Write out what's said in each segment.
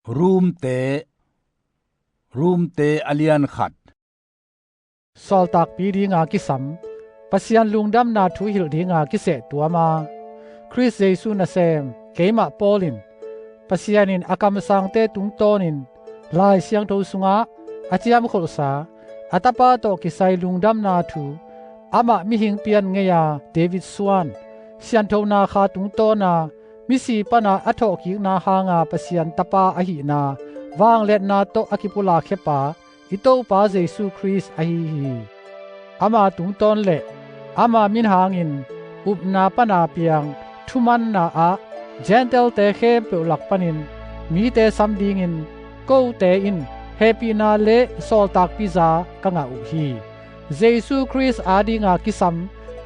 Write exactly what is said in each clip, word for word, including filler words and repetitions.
Rom te, Rom te a lian khat. Sawltakpi dinga kisam, Pasian lungdamna thu hilh dinga kiseh tuama, Khrist Jesu nasem keimah Paul in, Pasian in a kamsangte tungtawnin Lai Siangtho sungah a ciamkholhsa a Tapa tawh kisai lungdamna thu, amah mihing pian ngei-a David suan, sianthona kha tungtawna misi pana a thawhkikna hanga Pasian Tapa ahihna vangliatna tawh a kipulakkhia pa i Topa Jesu Khrist ahi hi. Ama tungtawn le ama min hangin upna pana piang thumanna ah Gentile-te khempeuh lak panin mite sam dingin kote in hehpihna le sawltakpi za ka ngah uh hi. Jesu Khrist adinga kisam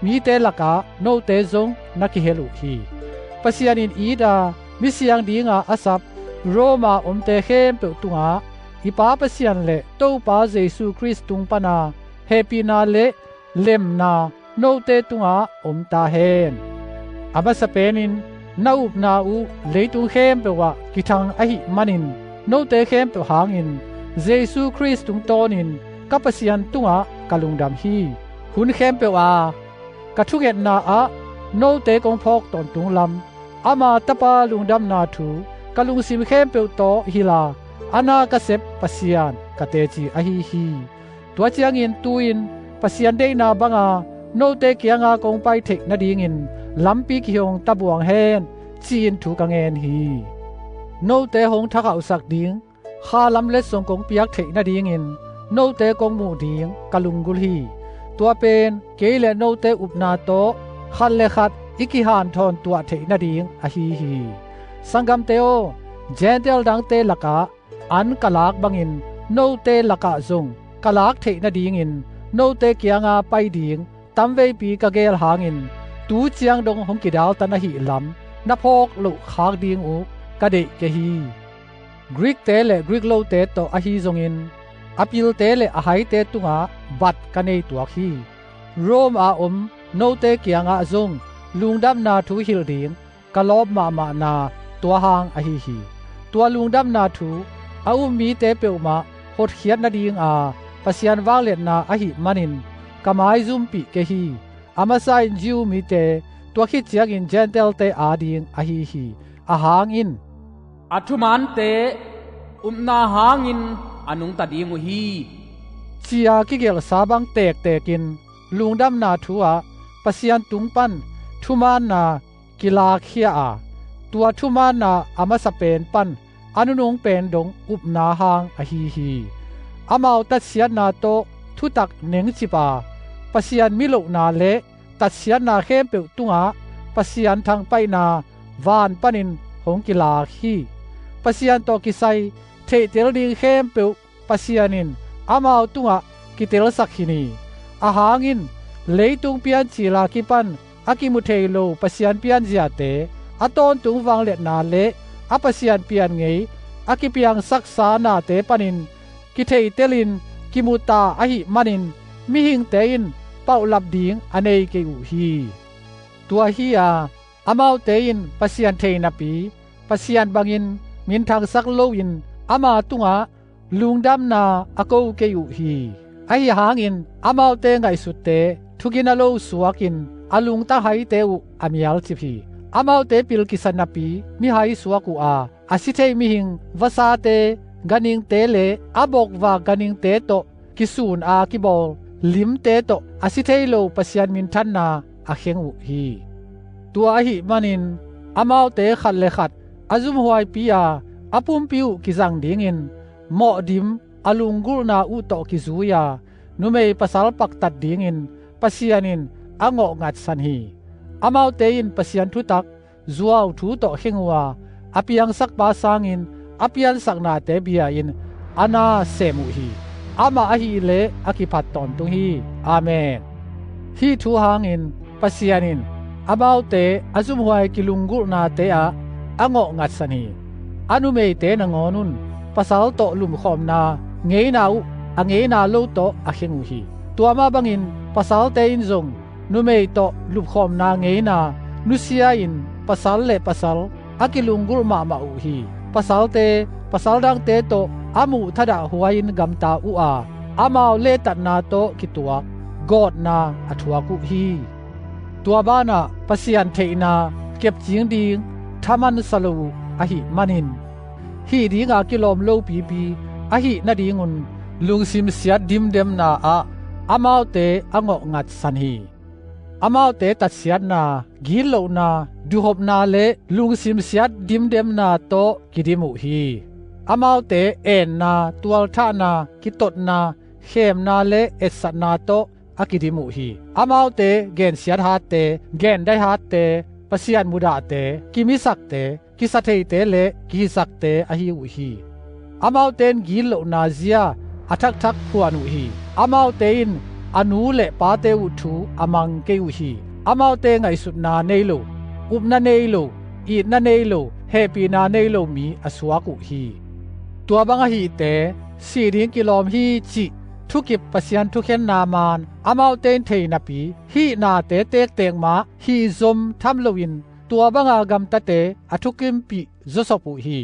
mite lakah note zong na kihel uh hi. Pasian in it a misiang dinga a sap Roma omte khempeuh tungah i Pa Pasian le Topa Jesu Khrist tung pana hehpihna le lemna note tungah om ta hen. A masa penin na upna uh leitung khempeuh ah kithang ahih manin note khempeuh hangin Jesu Khrist tungtawnin ka Pasian tungah ka lungdam hi. Hun khempeuh a ka thungetna ah note kong phawk tawntung lam ama Tapa lungdamna thu ka lungsim khempeuh tawh hilh a, a na ka sep Pasian ka teci ahi hi. Tua ciangin tu-in Pasian deihna banga note kianga kong pai theih nadingin lampi kihong tabuang hen, ci-in thu ka ngen hi. Note hong thakhauhsak ding kha lam letsong kong piak theih nadingin note kong muh ding ka lunggulh hi. Tua pen kei le note upna tawh khat le khat i kihanthawn tuah theih nading ahi hi. Sanggamte aw, Gentile dangte lakah an ka lak bangin note lakah zong ka lak theih nadingin note kianga pai ding tamveipi ka geel hangin tu ciang dong hong kidaltan ahih lam na phawk loh khak ding uh ka deih kei hi. Greek-te le Greek lote tawh ahi zongin a pilte le a haite tungah bat ka nei tuak hi. Rome a om note kiangah zong lungdamna thu hilh ding ka lawp mahmahna tua hang ahi hi. Tua lungdamna thu a um mite peuhmah hotkhiat nadinga Pasian vangliatna ahih manin ka maizumpih kei hi. A masa in Jew mite, tua khit ciangin Gentile-te ading ahi hi. Ahang in, "A thumante upna hangin a nungta ding uh hi," ci-a kigelhsa bang tektekin lungdamna thu ah Pasian tung pan thumaanna kilakkhia a, tua thumaanna a masa pen pan a nunung pen dong upna hang ahi hi. Amau tatsiatna tawh thutak nengcip a, Pasian milohna le tatsiatna khempeuh tungah Pasian thangpaihna van panin hong kilak hi. Pasian tawh kisai theihtel ding khempeuh Pasian in amau tungah kitelsak khin hi. Ahang in leitung piancil a kipan a kimu thei lo Pasian pianziate a tawntung vangliatna le a Pasian pian ngei a kipiangsaksa nate panin kitheihtelin kimu ta ahih manin mihingte in paulap ding a nei kei uh hi. Tua hi-a amaute in Pasian thei napi Pasian bangin minthangsak loin ama tungah lungdamna a ko kei uh hi. Ahi hangin amaute ngaihsutte thugina lo suakin a lungtang haite uh a mialcip hi. Amaute pil kisa napi mihai suak uh a, a si thei mihing vasate, ganhingte le a bokvak ganhingte tawh kisun a kibawl limte tawh a si thei lo Pasian minthanna a kheng uh hi. Tua ahih manin amaute khat le khat a zumhuaipi a, a pumpi uh kizang dingin mawhdim a lunggulhna uh tawh kizui a, numei pasal paktat dingin Pasian in a ngawh ngatsan hi. Amaute in Pasian thutak zuau thu tawh kheng uh a, a piangsakpa sangin a piansaknate bia-in a na sem uh hi. Amah ahih leh a kiphat tawntung hi. Amen. Hih thu hangin Pasian in amaute a zumhuai kilunggulhnate ah a ngawh ngatsan hi. A numeite nangawn un pasal tawh lumkhawmna ngeina uh a ngeina lo tawh a kheng uh hi. Tua mah bangin pasalte in zong numei tawh lumkhawmna ngeina nusia-in pasal le pasal a kilunggulh mahmah uh hi. Pasalte pasal dangte tawh a muh thadah huai-in gamta uh a, amau lehtatna tawh kituak gawtna a thuak uh hi. Tua banah Pasian theihna kepcing ding thaman sa lo uh ahih manin, hih dinga kilawm lopipi ahih nadingun lungsim siat dimdemna ah amaute a ngawhngatsan hi. Amaute tatsiatna, gitlohna, duhhopna le lungsim siat dimdemna tawh kidim uh hi. Amaute enna, tualthahna, kitotna, khemna le etsatna tawh a kidim uh hi. Amaute gensiat hatte, gendai hatte, Pasian mudahte, kimisakte, kisatheite le kihisakte ahi uh hi. Amaute in gitlohna zia a thakthak phuan uh hi. Amaute in a nu le pate uh thu a mang kei uh hi. Amaute ngaihsutna nei lo, upna nei lo, itna nei lo, hehpihna nei lo mi a suak uh hi. Tua bang ahihte sih ding kilawm hi cih thukip Pasian thukhenna maan amaute in thei napi, hih nate tektek mah hih zom tham loin tua banga gamtate a thukimpih zawsop uh hi.